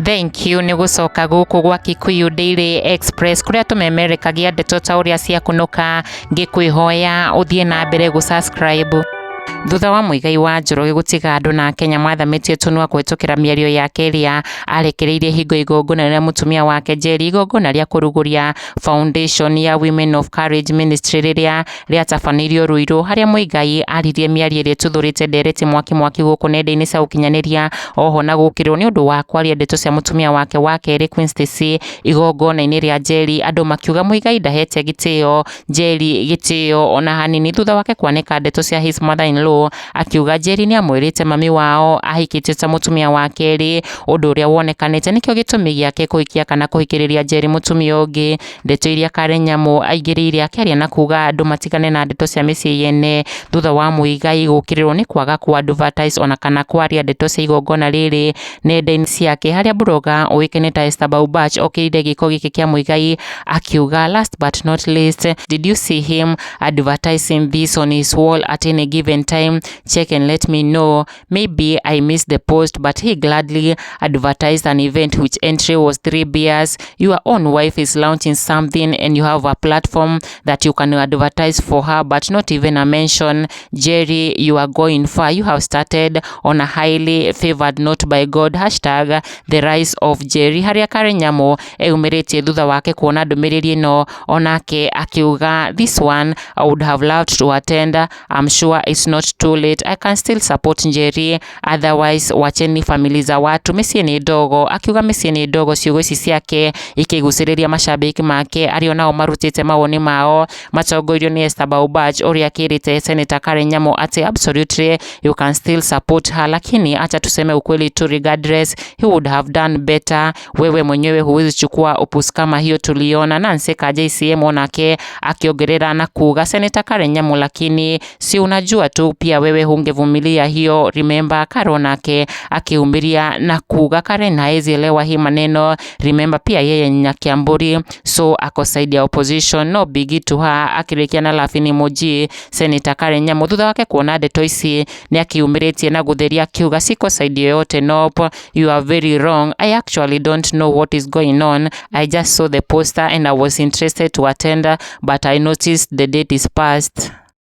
Thank you nĩ gũcoka gũkũ gwa Kikuyu Daily Express kũrĩa tũmemerekagia ndeto ta ũrĩa ciakunũka. Ngĩkwĩhoya ũthiĩ na mbere gũ subscribe. Thutha wa Muigai wa Njoroge gũtiga andũ na Kenya mathamĩtie tũnua kũhĩtũkĩra mĩario yake ĩrĩa arekereirie hingo igongona rĩa mũtumia wake Njeri, igongona rĩa kũrugũria foundation ya Women of Courage Ministry rĩrĩa rĩatabanĩirio Ruiru, harĩa Muigai aririe mĩario ĩrĩa ĩtuthũrĩte ndereti mwaki mwaki gũkũ nenda-inĩ cia ũkinyanĩria, oho na gũkĩrĩrwo nĩ ũndũ wa kwaria ndeto cia mũtumia wake wa kerĩ Queen Stacy igongona-inĩ rĩa Njeri, andũ makiuga Muigai ndahete gĩtĩo Njeri gĩtĩo ona hanini, thutha wake kwanĩka ndeto cia his mother in law akiuga Njeri nĩamwĩrĩte mami wao ahikĩtio ta mũtumia wa kerĩ, ũndũ ũrĩa wonekanĩte nĩkĩo gĩtũmi gĩake kũhikia kana kũhikĩrĩria Njeri mũtumia ũngĩ. Ndeto iria Karen Nyamu aingĩrĩire akĩaria na kuga andũ matigane na ndeto cia mĩciĩ yene, thutha wa Muigai gũkĩrĩrwo nĩ kwaga ku advertise ona kana kwaria ndeto cia igongona rĩrĩ nenda-inĩ ciake, harĩa blogger ũĩkaine ta Esther Baubach okĩrĩire gĩko gĩkĩ kĩa Muigai akiuga, "Last but not least, did you see him advertising this on his wall at any given time? Check and let me know. Maybe I missed the post, but he gladly advertised an event which entry was 3 beers. Your own wife is launching something and you have a platform that you can advertise for her, but not even a mention. Jerry, you are going far. You have started on a highly favored note by God. #TheRiseOfJerry." Harĩa Karen Nyamu eyumĩrĩtie thutha wake kuona ndũmĩrĩri ĩno, onake akiuga, "This one I would have loved to attend. I'm sure it's not too late. I can still support Njeri. Otherwise wacheni family za watu, mĩciĩ nĩ ndogo." Akiuga mĩciĩ nĩ ndogo. Ciugo ici ciake ikĩgucĩrĩria macambĩki make arĩa onao marutĩte mawoni mao matongoirio nĩ Esther Baubach, ũrĩa akĩrĩte Senator Karen Nyamu atĩ absolutely you can still support her, lakini acha tuseme ukweli tu, regardless he would have done better. Wewe mwenyewe huwezi chukua opus kama hiyo tuliona. Nancy ka JCM onake akiongerera na kuga, "Senator Karen Nyamu, lakini si unajua tu pia wewe hungevumilia hiyo, remember." Karo nake akiumbiria na kuga, "Karen haezi elewa hii maneno. Remember pia yeye ni Nyakiamburi, so ako side ya opposition. No biggie to her." Akĩrĩkia na laughing emoji. Senator Karen Nyamu thutha wake kuona ndeto ici nĩ akiumĩrĩtie na gũtheria akiuga, "Siko side yoyote. Nope, you are very wrong. I actually don't know what is going on. I just saw the poster and I was interested to attend, but I noticed the date is past."